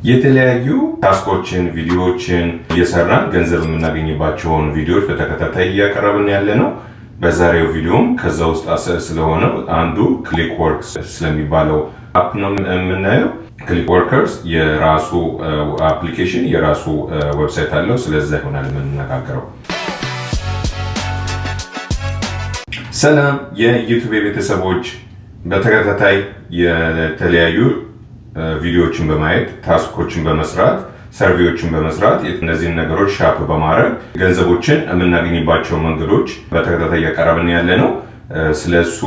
የተለያዩ task ኦችን፣ ቪዲዮዎችን እየሰራን ገንዘብ የምናገኝባቸውን ቪዲዮዎች በተከታታይ እያቀረብን ያለ ነው። በዛሬው ቪዲዮም ከዛ ውስጥ ስለሆነው አንዱ Clickworkers ስለሚባለው app ነው የምናየው። Clickworkers የራሱ application፣ የራሱ website አለው። ስለዛ ይሆናል የምንነጋገረው። ሰላም የ YouTube ቤተሰቦች፣ በተከታታይ የተለያዩ ቪዲዮዎችን በማየት፣ task ኦችን በመስራት፣ survey ዎችን በመስራት፣ እነዚህን ነገሮች shop በማድረግ ገንዘቦችን የምናገኝባቸው መንገዶች በተከታታይ እያቀረብን ያለ ነው። ስለሱ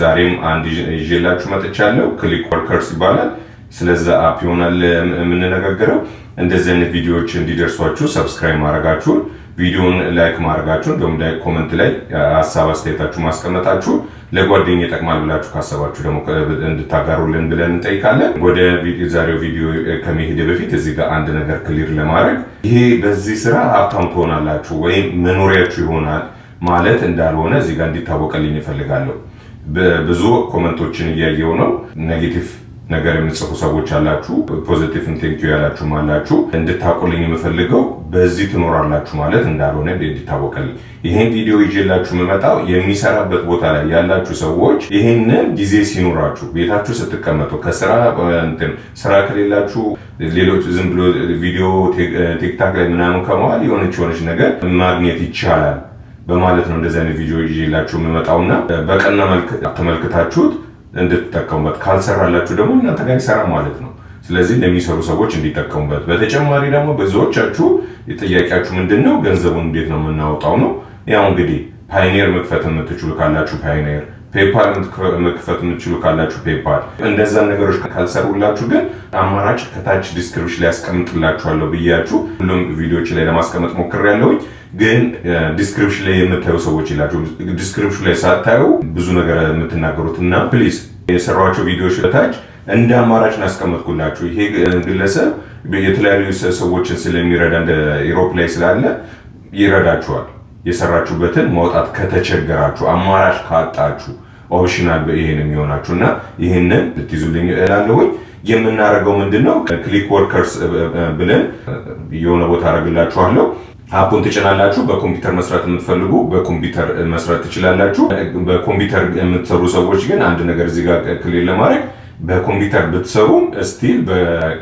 ዛሬም አንድ ይዤላችሁ መጥቻለሁ። Clickworkers ይባላል። ስለዛ app ይሆናል የምንነጋገረው። እንደዚህ አይነት ቪዲዮዎች እንዲደርሷችሁ subscribe ማድረጋችሁን፣ ቪዲዮን like ማድረጋችሁን፣ እንዲሁም comment ላይ ሀሳብ አስተያየታችሁ ማስቀመጣችሁ፣ ለጓደኛ ይጠቅማል ብላችሁ ካሰባችሁ ደግሞ እንድታጋሩልን ብለን እንጠይቃለን። ወደ ዛሬው ቪዲዮ ከመሄድ በፊት እዚህ ጋር አንድ ነገር clear ለማድረግ፣ ይሄ በዚህ ስራ ሀብታም ትሆናላችሁ ወይም መኖሪያችሁ ይሆናል ማለት እንዳልሆነ እዚህ ጋር እንዲታወቅልኝ እፈልጋለሁ። ብዙ comment ኦችን እያየው ነው። Negative ነገር የምትጽፉ ሰዎች አላችሁ፣ positive thank you ያላችሁም አላችሁ። እንድታውቁልኝ የምፈልገው በዚህ ትኖራላችሁ ማለት እንዳልሆነ እንዲታወቅልኝ። ይሄን ቪዲዮ ይዤላችሁ የምመጣው የሚሰራበት ቦታ ላይ ያላችሁ ሰዎች ይሄንን ጊዜ ሲኖራችሁ፣ ቤታችሁ ስትቀመጡ፣ ከስራ እንትን ስራ ከሌላችሁ፣ ሌሎች ዝም ብሎ ቪዲዮ TikTok ላይ ምናምን ከመዋል የሆነች የሆነች ነገር ማግኘት ይቻላል በማለት ነው እንደዚህ አይነት ቪዲዮ ይዤላችሁ የምመጣውና በቀና መልክ ተመልክታችሁት እንድትጠቀሙበት፣ ካልሰራላችሁ ደግሞ እናንተ ጋር ይሰራ ማለት ነው። ስለዚህ ለሚሰሩ ሰዎች እንዲጠቀሙበት። በተጨማሪ ደግሞ ብዙዎቻችሁ ጥያቄያችሁ ምንድን ነው? ገንዘቡን እንዴት ነው የምናወጣው ነው። ያው እንግዲህ Payoneer መክፈት የምትችሉ ካላችሁ Payoneer፣ PayPal መክፈት የምትችሉ ካላችሁ PayPal። እንደዛ ነገሮች ካልሰሩላችሁ ግን አማራጭ ከታች description ላይ ያስቀምጥላችኋለሁ ብያችሁ ሁሉም ቪዲዮዎች ላይ ለማስቀመጥ ሞክሬያለሁኝ። ግን description ላይ የምታዩ ሰዎች ይላችሁ description ላይ ሳታዩ ብዙ ነገር የምትናገሩት እና please የሰሯቸው ቪዲዮዎች በታች እንደ አማራጭ ነው ያስቀመጥኩላችሁ። ይሄ ግለሰብ የተለያዩ ሰዎችን ስለሚረዳ፣ እንደ Europe ላይ ስላለ ይረዳችኋል። የሰራችሁበትን ማውጣት ከተቸገራችሁ፣ አማራጭ ካጣችሁ optional ይሄን የሚሆናችሁ እና ይህንን ልትይዙልኝ እላለሁኝ። የምናደርገው ምንድን ነው? Clickworkers ብለን የሆነ ቦታ አደርግላችኋለሁ። App ኡን ትጭናላችሁ። በኮምፒውተር መስራት የምትፈልጉ በኮምፒውተር መስራት ትችላላችሁ። በኮምፒውተር የምትሰሩ ሰዎች ግን አንድ ነገር እዚህ ጋር clear ለማድረግ፣ በኮምፒውተር ብትሰሩ still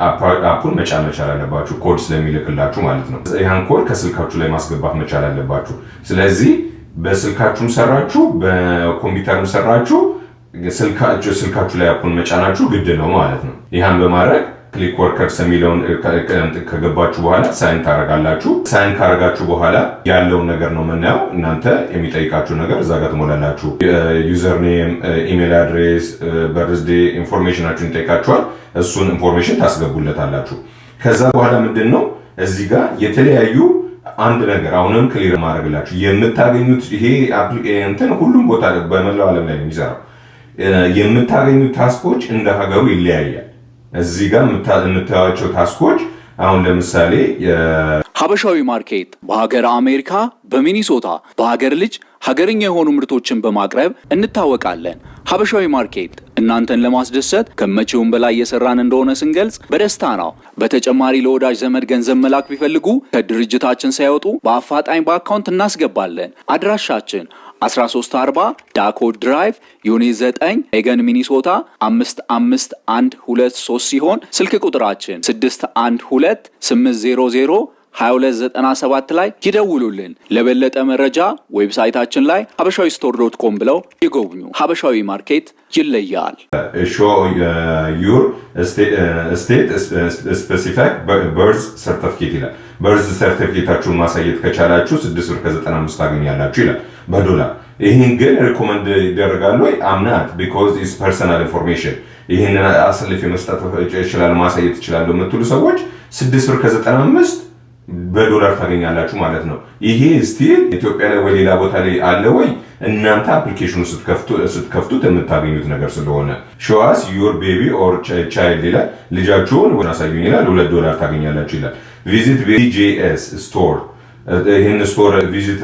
app ኡን መጫን መቻል አለባችሁ፣ ኮድ ስለሚልክላችሁ ማለት ነው። ያን ኮድ ከስልካችሁ ላይ ማስገባት መቻል አለባችሁ። ስለዚህ በስልካችሁም ሰራችሁ በኮምፒውተርም ሰራችሁ ስልካችሁ ላይ app ኡን መጫናችሁ ግድ ነው ማለት ነው። ይህን በማድረግ Clickworkers የሚለውን ከገባችሁ በኋላ sign ታረጋላችሁ። Sign ካረጋችሁ በኋላ ያለውን ነገር ነው የምናየው። እናንተ የሚጠይቃችሁ ነገር እዛ ጋር ትሞላላችሁ። Username፣ email address፣ birthday information ኣችሁን ይጠይቃችኋል። እሱን information ታስገቡለታላችሁ። ከዛ በኋላ ምንድን ነው እዚህ ጋር የተለያዩ አንድ ነገር አሁንም clear ማድረግላችሁ፣ የምታገኙት ይሄ እንትን ሁሉም ቦታ በመላው ዓለም ላይ ነው የሚሰራው። የምታገኙት task ኦች እንደ ሀገሩ ይለያያል። እዚህ ጋር የምታዩቸው task ኦች አሁን ለምሳሌ ሀበሻዊ ማርኬት በሀገር አሜሪካ በሚኒሶታ በሀገር ልጅ ሀገርኛ የሆኑ ምርቶችን በማቅረብ እንታወቃለን። ሀበሻዊ ማርኬት እናንተን ለማስደሰት ከመቼውም በላይ እየሰራን እንደሆነ ስንገልጽ በደስታ ነው። በተጨማሪ ለወዳጅ ዘመድ ገንዘብ መላክ ቢፈልጉ ከድርጅታችን ሳይወጡ በአፋጣኝ በ account እናስገባለን። አድራሻችን 1340 Dakota Drive, Unit 9፣ ኤገን ሚኒሶታ 55123 ሲሆን ስልክ ቁጥራችን 612 800 2297 ላይ ይደውሉልን። ለበለጠ መረጃ website ኣችን ላይ ሀበሻዊ store.com ብለው ይጎብኙ። ሀበሻዊ ማርኬት ይለያል። Show your state specific birth certificate ይላል። Birth certificate ኣችሁን ማሳየት ከቻላችሁ 6 ብር ከ95 ታገኛላችሁ ይላል በዶላር። ይህን ግን recommend ይደረጋሉ ወይ? I'm not, because it's personal information። ይህንን አሳልፌ መስጠት ይችላል፣ ማሳየት ይችላሉ የምትሉ ሰዎች 6 ብር ከ95 በዶላር ታገኛላችሁ ማለት ነው። ይሄ still ኢትዮጵያ ላይ ወይ ሌላ ቦታ ላይ አለ ወይ? እናንተ application ኑ ስትከፍቱት የምታገኙት ነገር ስለሆነ። Show us your baby or child ይላል። ልጃችሁን አሳዩኝ ይላል። 2 ዶላር ታገኛላችሁ ይላል። Visit BJ's store፣ ይህን store visit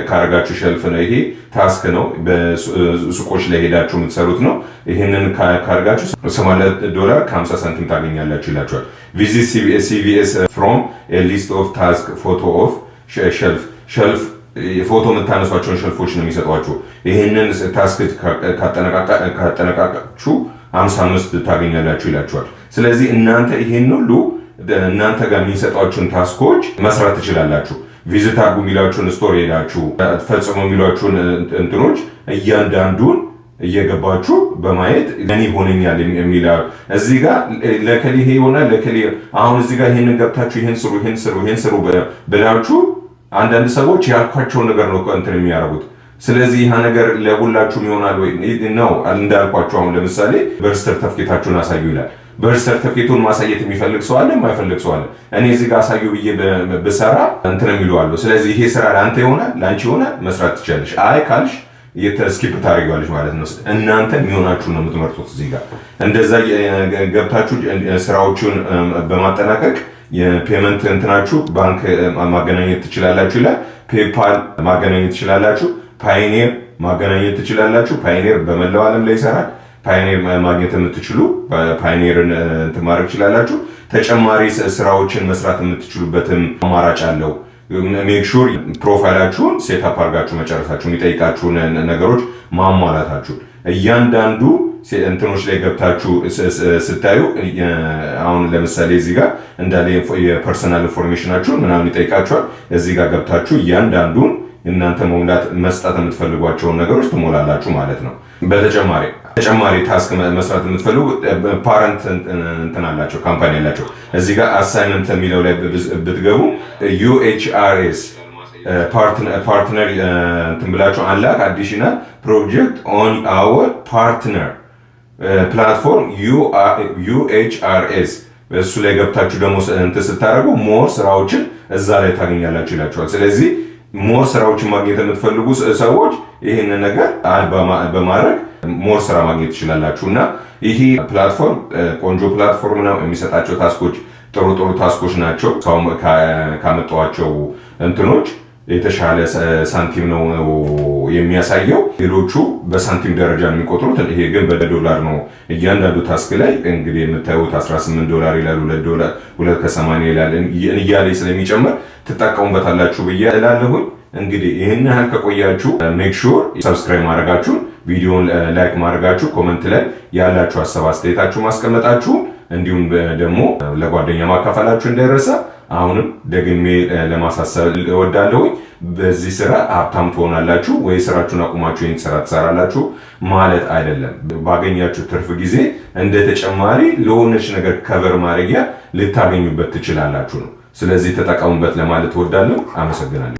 ካረጋችሁ shelf ነው። ይሄ task ነው። በሱቆች ላይ ሄዳችሁ የምትሰሩት ነው። ይህንን ካረጋችሁ 80 ዶላር ከ50 ሳንቲም ታገኛላችሁ ይላችኋል። Visit CVS from list of task photo of shelf። Shelf ፎቶ የምታነሷቸውን shelf ኦች ነው የሚሰጧችሁ። ይህንን task ካጠናቀቃችሁ 55 ታገኛላችሁ ይላችኋል። ስለዚህ እናንተ ይህን ሁሉ እናንተ ጋር የሚሰጧችሁን task ኦች መስራት ትችላላችሁ። Visit አድርጉ የሚሏችሁን store ሄዳችሁ፣ ፈጽሞ የሚሏችሁን እንትኖች እያንዳንዱን እየገባችሁ በማየት ለኔ ይሆነኛል የሚል እዚህ ጋር ለከሌ ይሄ ይሆናል፣ ለከሌ አሁን እዚህ ጋር ይሄንን ገብታችሁ ይሄን ስሩ፣ ይሄን ስሩ፣ ይሄን ስሩ ብላችሁ አንዳንድ ሰዎች ያልኳቸውን ነገር ነው እንትን የሚያደርጉት። ስለዚህ ይህ ነገር ለሁላችሁም ይሆናል ወይ ነው? እንዳልኳችሁ አሁን ለምሳሌ birth certificate ኣችሁን አሳዩ ይላል። Birth certificate ኡን ማሳየት የሚፈልግ ሰው አለ፣ የማይፈልግ ሰው አለ። እኔ እዚህ ጋር አሳዩ ብዬ ብሰራ እንትን የሚሉ አሉ። ስለዚህ ይሄ ስራ ለአንተ ይሆናል፣ ለአንቺ ይሆናል፣ መስራት ትችላለሽ። አይ ካልሽ skip ታደርጊዋለሽ ማለት ነው። እናንተ የሚሆናችሁ ነው የምትመርጡት። እዚህ ጋር እንደዛ ገብታችሁ ስራዎቹን በማጠናቀቅ የ payment እንትናችሁ ባንክ ማገናኘት ትችላላችሁ ይላል። PayPal ማገናኘት ትችላላችሁ። Payoneer ማገናኘት ትችላላችሁ። Payoneer በመላው ዓለም ላይ ይሰራል። Payoneer ማግኘት የምትችሉ Payoneer ን እንትን ማድረግ ትችላላችሁ። ተጨማሪ ስራዎችን መስራት የምትችሉበትም አማራጭ አለው። Make sure profile ኣችሁን set up አድርጋችሁ መጨረሳችሁ፣ የሚጠይቃችሁን ነገሮች ማሟላታችሁ፣ እያንዳንዱ እንትኖች ላይ ገብታችሁ ስታዩ አሁን ለምሳሌ እዚህ ጋር እንዳለ የ personal information ኣችሁን ምናምን ይጠይቃችኋል። እዚህ ጋር ገብታችሁ እያንዳንዱን እናንተ መሙላት መስጠት የምትፈልጓቸውን ነገሮች ትሞላላችሁ ማለት ነው። በተጨማሪ ተጨማሪ task መስራት የምትፈልጉ parent እንትን አላቸው፣ company አላቸው። እዚህ ጋር assignment የሚለው ላይ ብትገቡ UHRS partner እንትን ብላችሁ unlock additional project on our partner platform UHRS እሱ ላይ ገብታችሁ ደግሞ እንትን ስታደርጉ more ስራዎችን እዛ ላይ ታገኛላችሁ ይላችኋል። ስለዚህ more ስራዎችን ማግኘት የምትፈልጉ ሰዎች ይህንን ነገር add በማድረግ more ስራ ማግኘት ትችላላችሁ። እና ይሄ platform ቆንጆ platform ነው። የሚሰጣቸው task ኦች ጥሩ ጥሩ task ኦች ናቸው። ካመጧቸው እንትኖች የተሻለ ሳንቲም ነው የሚያሳየው። ሌሎቹ በሳንቲም ደረጃ የሚቆጥሩት፣ ይሄ ግን በዶላር ነው። እያንዳንዱ task ላይ እንግዲህ የምታዩት 18 ዶላር ይላል፣ 2 ዶላር፣ 2 ከ80 ይላል፣ እያለ ስለሚጨምር ትጠቀሙበታላችሁ ብዬ እላለሁኝ። እንግዲህ ይህን ያህል ከቆያችሁ make sure subscribe ማድረጋችሁን፣ ቪዲዮን like ማድረጋችሁ፣ comment ላይ ያላችሁ ሀሳብ አስተያየታችሁ ማስቀመጣችሁ፣ እንዲሁም ደግሞ ለጓደኛ ማካፈላችሁ እንዳይረሳ። አሁንም ደግሜ ለማሳሰብ እወዳለሁኝ። በዚህ ስራ ሀብታም ትሆናላችሁ ወይ ስራችሁን አቁማችሁ ይህን ስራ ትሰራላችሁ ማለት አይደለም። ባገኛችሁ ትርፍ ጊዜ እንደ ተጨማሪ ለሆነች ነገር cover ማድረጊያ ልታገኙበት ትችላላችሁ ነው። ስለዚህ ተጠቀሙበት ለማለት እወዳለሁ። አመሰግናለሁ።